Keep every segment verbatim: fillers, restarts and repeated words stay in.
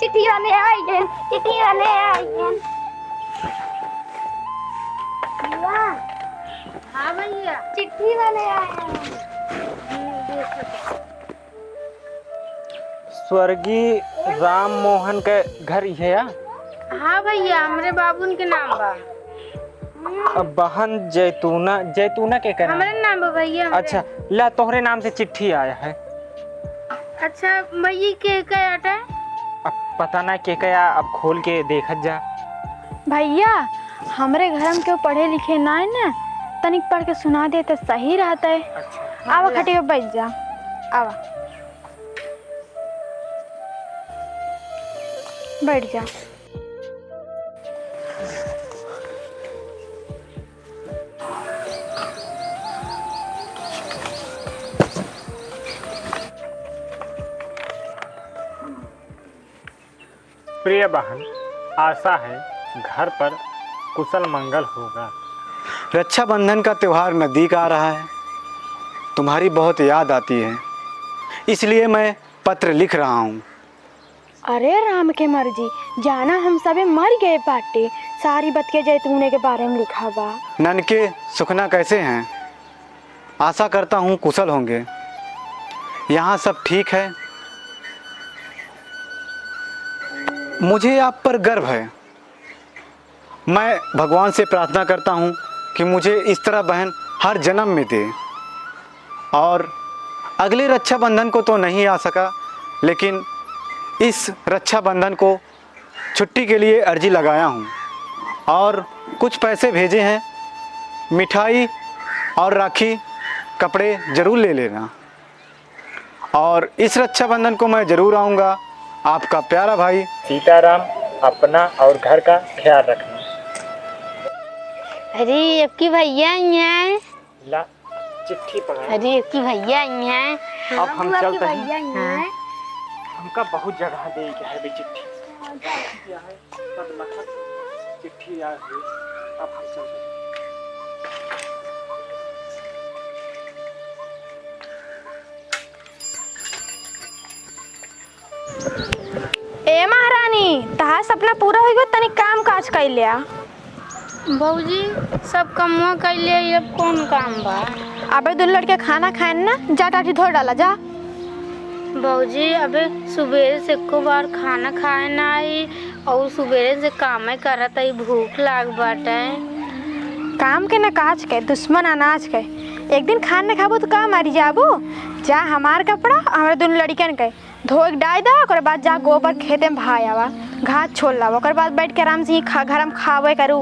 चिट्ठी वाले आए हैं, चिट्ठी वाले आए हैं। बुआ। हाँ भैया। चिट्ठी वाले आए हैं। हम्म, दे सके। स्वर्गीय राम मोहन के घर इहे है? हाँ भैया, हमरे बाबून के नाम बा। अब बहन जैतूना, जैतूना के का नाम? हमरे नाम बा भैया, हमरे। अच्छा, ला, तोहरे नाम से चिट्ठी आया है। अच्छा भैया, के का आटा? अब पता ना के का, अब खोल के देखत जा। भैया, हमरे घर में केहू पढ़े लिखे ना है ना, तनिक पढ़ के सुना दे तो सही रहता है। अच्छा। आवा, खटिया पे बैठ जा, आवा, बैठ जा। प्रिय बहन, आशा है घर पर कुशल मंगल होगा। रक्षाबंधन का त्योहार नजदीक आ रहा है, तुम्हारी बहुत याद आती है, इसलिए मैं पत्र लिख रहा हूँ। अरे राम के मर्जी, जाना हम सबे मर गए बाटे, सारी बतिया जैतूने के बारे में लिखा बा। ननके, सुखना कैसे हैं? आशा करता हूँ कुशल होंगे। यहाँ सब ठीक है। मुझे आप पर गर्व है। मैं भगवान से प्रार्थना करता हूँ कि मुझे इस तरह बहन हर जन्म में दे। और अगले रक्षाबंधन को तो नहीं आ सका, लेकिन इस रक्षाबंधन को छुट्टी के लिए अर्जी लगाया हूँ और कुछ पैसे भेजे हैं। मिठाई और राखी, कपड़े जरूर ले लेना। और इस रक्षाबंधन को मैं जरूर आऊँगा। आपका प्यारा भाई सीताराम। अपना और घर का ख्याल रखना। अरे, अबकी भैया आई हैं। ला, चिट्ठी पकड़ा। अरे, अबकी भैया आई हैं। अब हम चलते हैं। भैया आई हैं। हमका बहुत जगह दे के है बे चिट्ठी। चिट्ठी आ गई, अब हम चलते हैं। ए महारानी, तहार सपना पूरा होइ गयो, तनी काम काज कइ ल्या। भौजी, सब कमवा कइ ल्या, अब कौन काम बा? अबे दुनो लड़के खाना खाएन ना, जा टाटी धो डाला, जा। भौजी, अबे सुबेरे से एको बार खाना खाए ना आई, और सुबेरे से कामे करत आई, भूख लाग बाटे। काम के ना काज के, दुश्मन अनाज के। एक दिन खाना ना खाबो तो का मरी जाबो? जा हमार कपड़ा और हमरे दुनो लड़िकन के धोए के डाइ दा, ओकरे बाद जा गोबर खेते में बहाय आवा, घास छोल लावा, ओकरे बाद बैठ के आराम से ही खा, घर में खावे करू।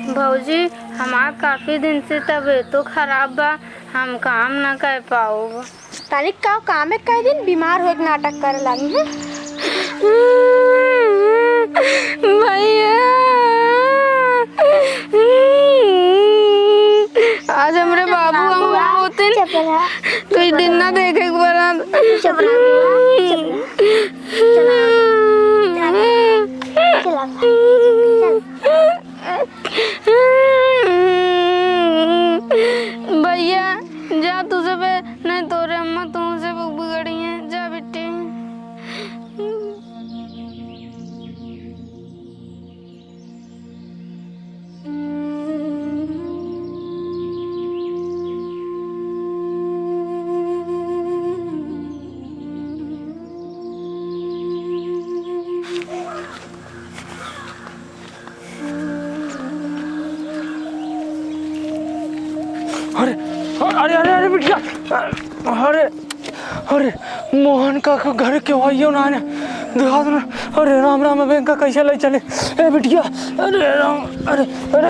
भौजी, हमार काफी दिन से तबीयतो खराब बा, हम काम ना कर पाउब। तनिक का कामे कई दिन बीमार होए के नाटक करे लागी, हैं? भैया, आज हमरे बाबू अम्मा होतिन, चुप रहा। कई दिन ना देखे के पड़ा। चुप रहा बुआ, चुप रहा। चला, चला, चला, चला। भैया, जा तू सबे, नहीं तोरे अम्मा तुमसे बिगड़ी हैं। जा बिट्टी। अरे, अरे, अरे, अरे, बिटिया, अरे, अरे, मोहन का घर के वही ना आने, दिखा दो ना। अरे राम राम, अब इनका कैसे ले चले? ए बिटिया, अरे राम, अरे, अरे,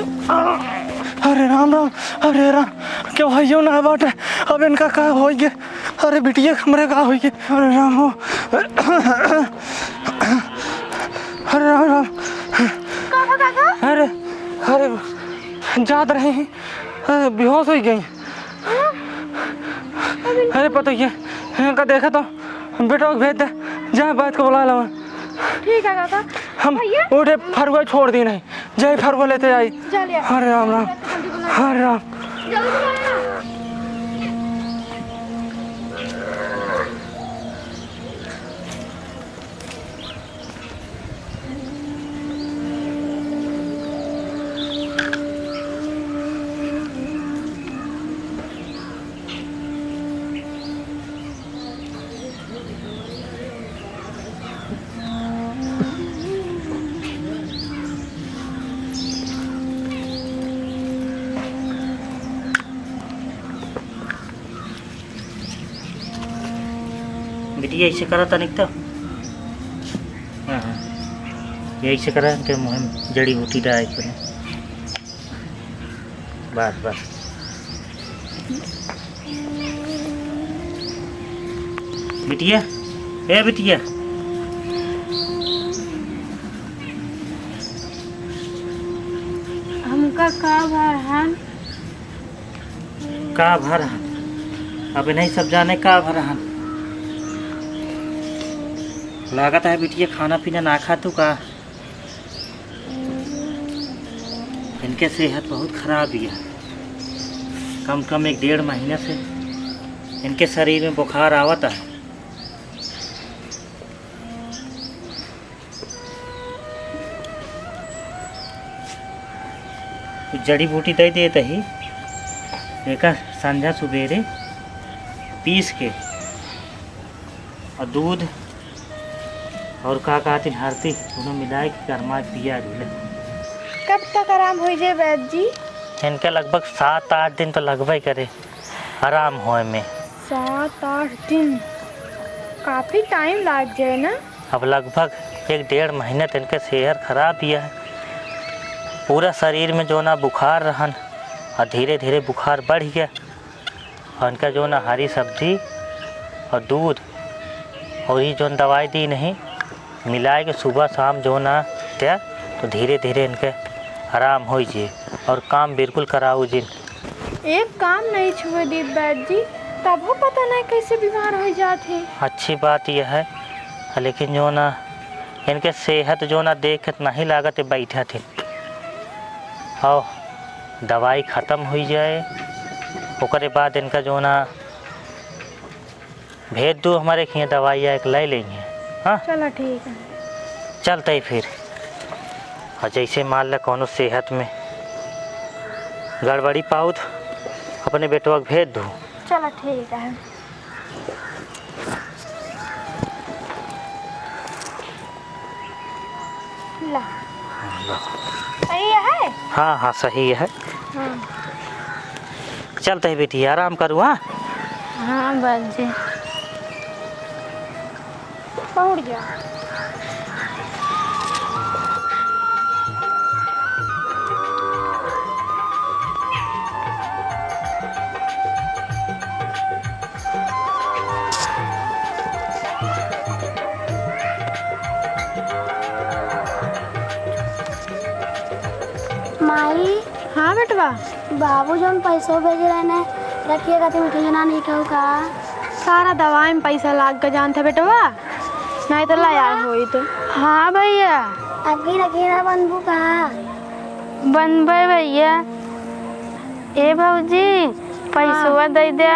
अरे राम राम, अरे राम, के वही ना बाटे, अब इनका का होइगे? अरे बिटिया, हमरे का होइगे? अरे राम हो, अरे राम राम। का बा काका? अरे, अरे, जात रहे हैं, अरे, बेहोश होइ गई। अरे पतोहिया, इनका देखा तो, बेटा को भेज दे, जाए बात को बुला लावा। ठीक है काका। हम भैया? उठे फरुआ छोड़ दी नहीं, जाए फरुआ लेते आई। जा ले आ। अरे राम राम, जल्दी बुला। अरे राम। जल्दी बुला ना। बिटिया, ऐसे करा तनिक तो। हाँ, हाँ। ये ऐसे करा, इनके मुँह में जड़ी बूटी डाल के। बस, बस। बिटिया, ए बिटिया। हमका का भरहन? का भरहन? अब नहीं सब जाने का भरहन। लागत है बिटिया खाना पीना ना खा तू का? इनके सेहत बहुत खराब ही है। कम कम एक डेढ़ महीना से इनके शरीर में बुखार आवत है। कुछ जड़ी बूटी दे देत ही, एका संझा सुबेरे पीस के और दूध और का कहती हरदी दोनों मिलाए के गरमा के पिया दूले। कब तक आराम हो जाए वैद्य जी? इनके लगभग सात आठ दिन तो लगबे करे आराम होए में। सात आठ दिन, काफी टाइम लाग जाए ना। अब लगभग एक डेढ़ महीने तो इनके सेहत खराब ही है। पूरा शरीर में जो ना बुखार रहन और धीरे धीरे बुखार बढ़ गया। और इनका जो ना हरी सब्जी और दूध और ये जो दवाई दी नहीं मिलाए के सुबह शाम जो ना दे तो धीरे धीरे इनके आराम हो जाए और काम बिल्कुल कराओ जिन। एक काम नहीं छुए दीप बैद जी, तबो पता नहीं कैसे बीमार हो जात है। अच्छी बात यह है, लेकिन जो ना इनके सेहत जो ना देख के नहीं लागत है बैठा थे। आओ, दवाई खत्म हुई जाए, ओकरे बाद इनका जो ना भेज दू हमरे खियाँ दवाई आए के ले लेंगे। हाँ? चलो ठीक है। चलते ही फिर। और जैसे मान ला कौनो सेहत में गड़बड़ी पाउत, अपने बेटवा के भेज दू। चलो ठीक है। ला। हाँ, ला। सही है? हाँ, हाँ, सही है। हाँ। चलते हैं बेटी, आराम करू, हाँ? हाँ, बाजी। पहुँच जा। माई। हाँ बेटवा। बाबू जौन पैसो भेजे रहने, रखिए खातिर मिठाई ना नहीं कहू का? सारा दवाई में पैसा लाग के जानत है बेटवा, नहीं तो लाया होई तो। हाँ भैया। अब की रखिए ना बनबू का? बनबे भैया। ए भौजी, पैसवा हाँ। दे दे,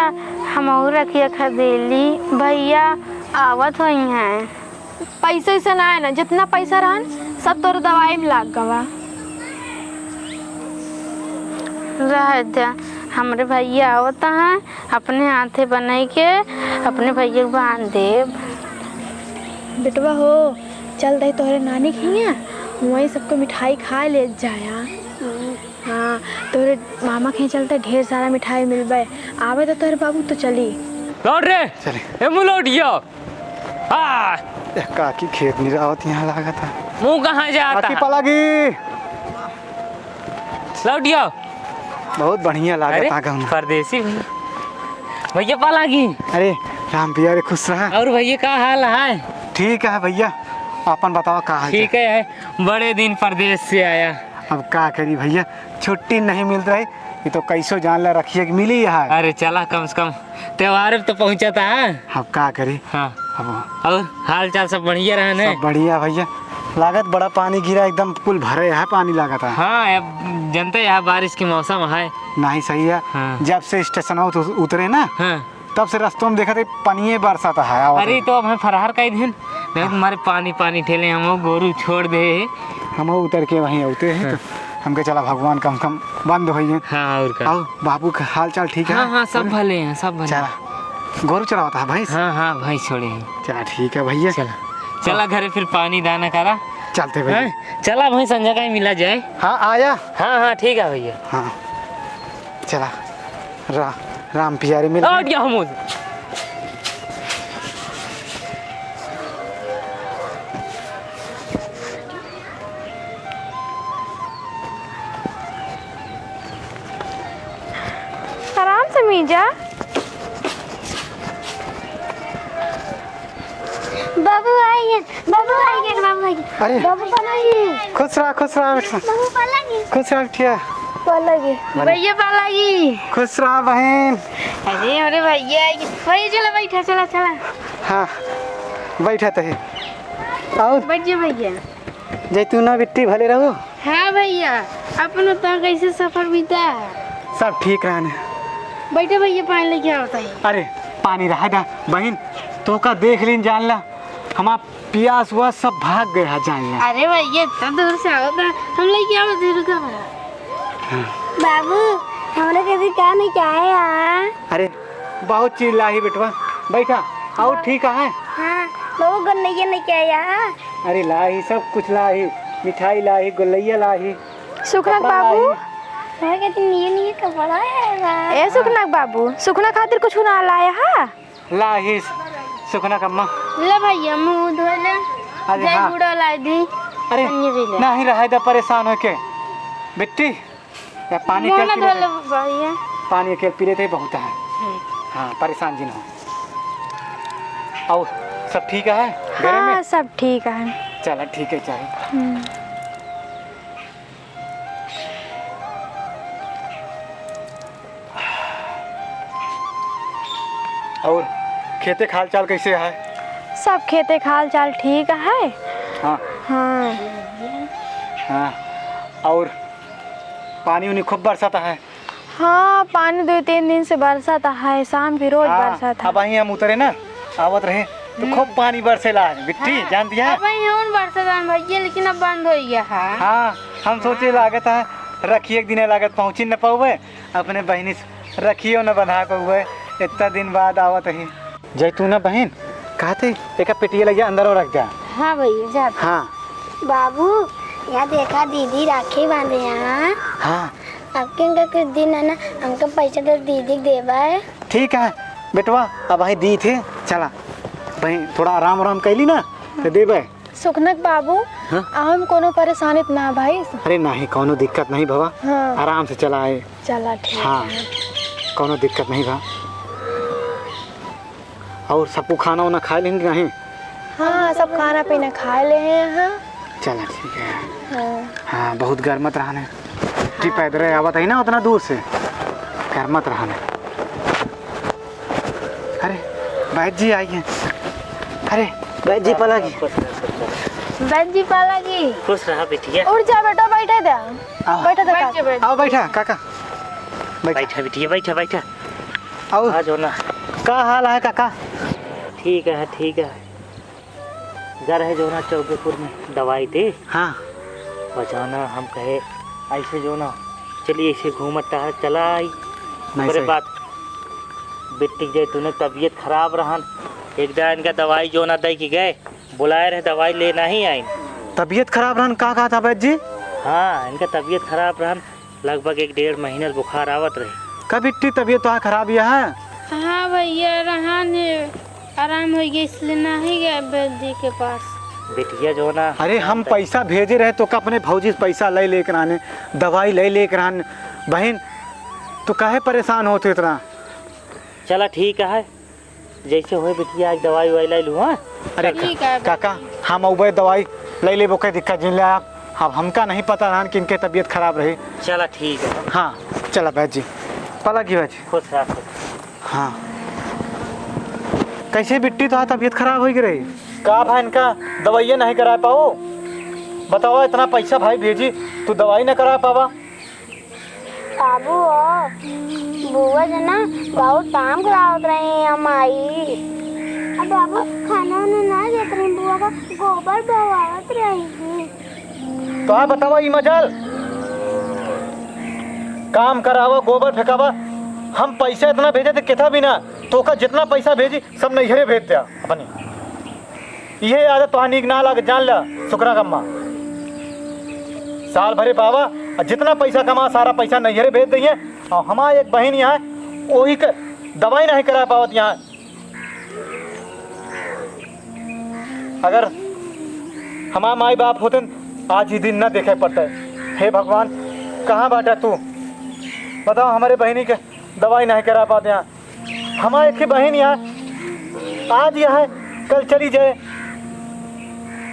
हमहू रखिया खरीदेली। भैया आवत होई हैं। पैसा वैसा ना है ना, जितना पैसा रहन, सब तोर दवाई में लाग गवा। रह जा, हमरे भैया आवत हैं, अपने हाथे बनाई के अपने भैया के बांध देब। बेटवा हो, चल दे तोहरे नानी के हियाँ, वहीं सबको मिठाई खा ले जाया। हाँ, तोरे मामा के चलते ढेर सारा मिठाई मिलबे। आवे तो तोरे बाबू तो चली। लौट रे। चले। ए, मुँह लौट गया। हाँ। ए, काकी खेत निरावत यहाँ लागत है। मुँह कहाँ जाता काकी है? पलागी। लौट गया। बहुत बढ़िया लागत अरे, है गाँव में। परदेसी भैया। भैया पलागी। अरे, राम पिया रे, खुश रहा। और भैया का हाल है? ठीक है भैया, अपन बताओ का हाल ठीक चाल? है, बड़े दिन परदेस से आया। अब का करी भैया, छुट्टी नहीं मिलत रही, ये तो कैसो जान ला रखिए कि मिली है। अरे चला, कम से कम त्योहार पे तो पहुँचा था। अब का करी? हाँ। अब और हाल चाल सब बढ़िया रहा ने? सब बढ़िया भैया। लागत बड़ा पानी गिरा, एकदम कुल भरे है पानी लागत है। हाँ, अब जनते है बारिश के मौसम है। नहीं सही है। हाँ। जब से स्टेशन उत-, उतरे ना, हाँ। तब से रस्तों में देखत है, पनिये बरसत है, आवत अरे, है। तो अब हम फरार कई दिन, नहीं तो हमारे पानी, पानी ठेले, हम वो गोरू छोड़ दे। हम वो उतर के वहीं आते हैं, हाँ। तो हमके चला भगवान कम से कम बंद होइए। हाँ, और का? और बाबू का हाल चाल ठीक है? हाँ, हाँ, सब अरे, भले हैं, सब भले। चला, गोरू चरावत है, भैंस? हाँ, हाँ, भैंस छोड़े हैं। चला, ठीक है भैया। चला, चला घरे फिर पानी दाना करा। चलते भैया। हाँ? चला भाई, संझा का ही मिला जाए। हाँ, आया। हाँ, हाँ, ठीक है भैया। हाँ, चला। रा-, राम पिया रे मिल। हट गया हम। जा। बाबू आइए, बाबू आइए, बाबू आइए। अरे। बाबू पलागी। खुश रहा, खुश रहा बेटा। बाबू पलागी। खुश रहा बिटिया। पलागी। भैया पलागी। खुश रहा बहन। अरे, अरे भैया, भैया चला बैठा, चला, चला। हाँ, बैठा तो है। और? बैठ जा भैया। जैतूना बिट्टी भले रहो। हाँ भैया, अपन बताओ कैसे सफर बीता? सब ठीक रहने। बैठे भैया, पानी लेके आवत है। अरे, पानी रहा दा बहिन, तोका देख लीन जान ला, हमार पियास हुआ सब भाग गया जान ला। अरे भैया, इतना दूर से आवत है, हम लेके आवत है, रुका भैया। हाँ। बाबू, हमरे कभी का नहीं चाहे यार। अरे, बहुत चीज लाही बेटवा, बैठा। और ठीक है? हाँ, बाबू, गन्नैया नहीं चाहे यार। अरे लाही, सब कुछ लाही, मिठाई लाही, गोलैया लाही, सुखनक कपड़ा बाबू। लाही। हाँ, कहती, "ये नहीं, ये कपड़ा है बा।" ए सुखनक बाबू, सुखना खातिर कुछ ना लाया हा? लाही, सुखनक अम्मा। ले भैया, मुँह धो ले। अरे जाए हाँ। बूढ़ा लाई दी। अरे, तन्नी भी ले। नहीं रहा इधर परेशान होके। बिट्टी, या पानी मुँह के ना पी धो लेते? ले भैया। पानी के पी लेते बहुत है। हम्म। हाँ, परेशान जिन हो। और सब ठीक है घरे में? हाँ, सब ठीक है। चला, ठीक है, चाहे। हम्म। और खेते खाल चाल कैसे है? सब खेते खाल चाल ठीक है। हाँ। हाँ। हाँ। और पानी उनी खूब बरसत है? हाँ, पानी दो तीन दिन से बरसत है, शाम भी रोज हाँ, बरसत है। अबहीं हम उतरे ना, आवत रहे, तो खूब हम्म। पानी बरसेला है, बिट्टी, हाँ, जानती है? अबहीं हूँ बरसत है भैया, लेकिन अब बंद हो गया है। हाँ, हम सोचे हाँ। लागत है, रखिए एक दिन लागत पहुँची न पावे, अपने बहिनी से रखियो न बंधा पावे, इतना दिन बाद आवत है। जैतूना बहिन, कहते एका पेटिया लइके अंदर और रख जा। हाँ भैया, जाते। हाँ। बाबू, यहाँ देखा दीदी राखी बांधे यहाँ। हाँ। अब किनका कुछ दिन है ना, हमका पैसा दे दीदी के देबा है। ठीक है बेटवा, अबहीं दी थे, चला भाई थोड़ा आराम आराम कैली ना तो देबे। सुखनक बाबू, हाँ? हम कोनो परेशानी त ना भाई? अरे नहीं, कोनो दिक्कत नहीं बाबा। हाँ। आराम से चला आए। चला ठीक हाँ, है। कोनो दिक्कत नहीं बा। और सबको खाना वाना खाए लेन कि नहीं? हाँ, सब खाना पीना खाए ले हैं यहाँ। चला ठीक है। हाँ। हाँ, बहुत गर्मत रहने। जी हाँ। पैदल आवत है ना उतना दूर से, गर्मत रहने। अरे, बैद जी आई हैं। अरे, बैद जी पलागी। खुश रहा, खुश रहा। बैद जी पलागी। खुश रहा बिटिया। उठ जा बेटा, बैठे दे। आओ। बैठे दे बैठ जा, काका। बैठ। आओ बैठा काका। बैठा। बैठा बिटिया, बैठा, बैठा। आओ। आ जाओ ना। का हाल है काका? ठीक है, ठीक है। जा रहे जो ना चौबेपुर में दवाई दे। हाँ। बचाना हम कहे ऐसे जो ना चलिए ऐसे घूमत टहर चला आई। नहीं ओकरे सही। बाद बिट्टी के जैतून तबीयत खराब रहन, एक दान इनका दवाई जो ना दे के गए, बुलाए रहे दवाई लेना ही आइन। तबीयत खराब रहन का कहा था बैद जी? हाँ, इनका तबीयत खराब रहन, लगभग एक डेढ़ महीना से बुखार आवत रहे। का बिट्टी तबीयत तो खराब यह है? हाँ भैया, रहन है, आराम हो गया इसलिए नहीं गए बैद जी के पास। बिटिया जो ना अरे हम पैसा भेजे रहे तो का अपने भौजी से पैसा ले लेकर आने, दवाई ले लेकर आने। बहिन, तू काहे परेशान होत हो इतना? चला ठीक है, जैसे होए बिटिया, आज दवाई उवाई लाई लूँ, हाँ? अरे ठीक है, काका, हम अउबे दवाई लै लेबो, कोई दिक्कत जिन ले आप। अब हमका नहीं पता रहन कि इनके तबीयत खराब रही। चला ठीक है। हाँ, चला बैद जी, पलागी बैद जी। खुश रहा, खुश। हाँ, कैसे बिट्टी तोहार तबीयत खराब होइ गई रही? का भा इनका दवाइया नहीं करा पाओ? बतावा, इतना पैसा भाई भेजी, तू दवाई न करा पावा? बाबू, ओ, बुआ जना बहुत काम करावत रही हमारी। अब बाबू खाना उना ना देत रही, बुआ का गोबर बहवावत रही। तो हाँ बतावा ई मजाल, काम करावा, गोबर फेंकावा, हम पैसा इतना भेजे थे किथा भी ना, तोका जितना पैसा भेजी सब नैहरे भेज द्या अपनी। इहे आदत तोहा नीक ना लागे, जान ला सुकरा कम्मा। साल भरे पावा, और जितना पैसा कमा, सारा पैसा नैहरे भेज दइए। और हमार एक बहिन यहाँ, ओही के दवाई नहीं करा पावत यहाँ। अगर हमार माई बाप होते न, आज ही दिन न देखे पड़ते। हे भगवान, कहाँ बाटा तू? बताओ, हमारे बहिनी के दवाई नहीं करा पाते हैं। हमार एक ही बहिन यहाँ आज यहाँ है, कल चली जाए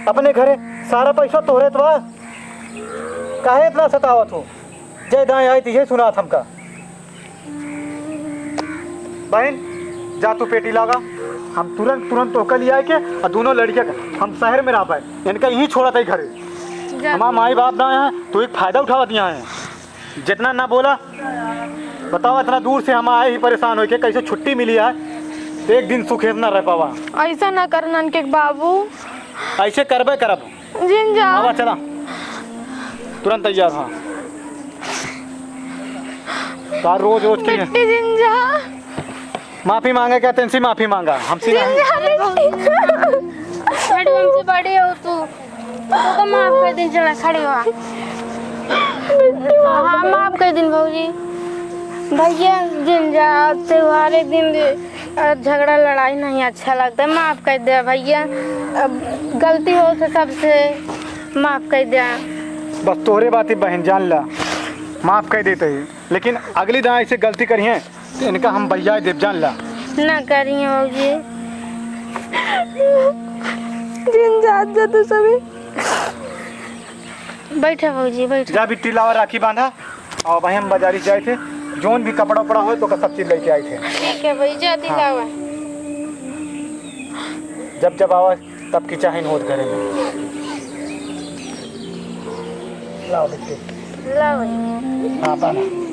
अपने घरे। सारा पैसा तोहरे तो बा, काहे इतना सतावत हो? जय दाएं आई तो ये सुनात हमका। बहिन, जा तू पेटी लागा, हम तुरंत तुरंत तोहका लिया के और दोनों लड़किया के हम शहर में रह पाए, इनका यहीं छोड़ा था घरे। जा। हमार माई बाप ना है, तू एक फायदा उठावा दिया है। जितना ना बोला, बतावा, इतना दूर से हम आए ही परेशान होके, कैसे छुट्टी मिली है, तो एक दिन सुखे से ना रह पावा। ऐसा ना कर ननके बाबू। ऐसे करबे करब। जिन जा। आवा चला, तुरंत तैयार हाँ। का रोज रोज की है? बिट्टी जिन जा। माफी मांगे क्या? तेनसे माफी मांगा, हमसे जिन नहीं। जा बिट्टी। बड़ी हमसे बड़ी हो तू। तो माफ कर दिन, चला खड़े हुआ। हाँ, माफ कर दिन भौजी। भैया, जिन जा, त्योहारे दिन, अ, झगड़ा लड़ाई नहीं अच्छा लगता है, माफ कर दे भैया। अब गलती हो तो सबसे माफ कर दे। बस तोहरे बात ही बहन, जान ला, माफ कर देते ही, लेकिन अगली दाएं ऐसे गलती करिए तो इनका हम भैया देव, जान ला। ना करिए भौजी। जिन जात जा तू सभी। बैठा भौजी, बैठा। जा बिट्टी लावा, राखी बांधा। और भाई हम बाजारी जाए थे, जोन भी कपड़ा उपड़ा हो तो का सब चीज लेके आए थे। ठीक है भाई, जा हाँ। दिलावा। जब जब आवा तब की चाहे होत घरे में। लाओ बिट्टी। लाओ भाई। हाँ, बांधा।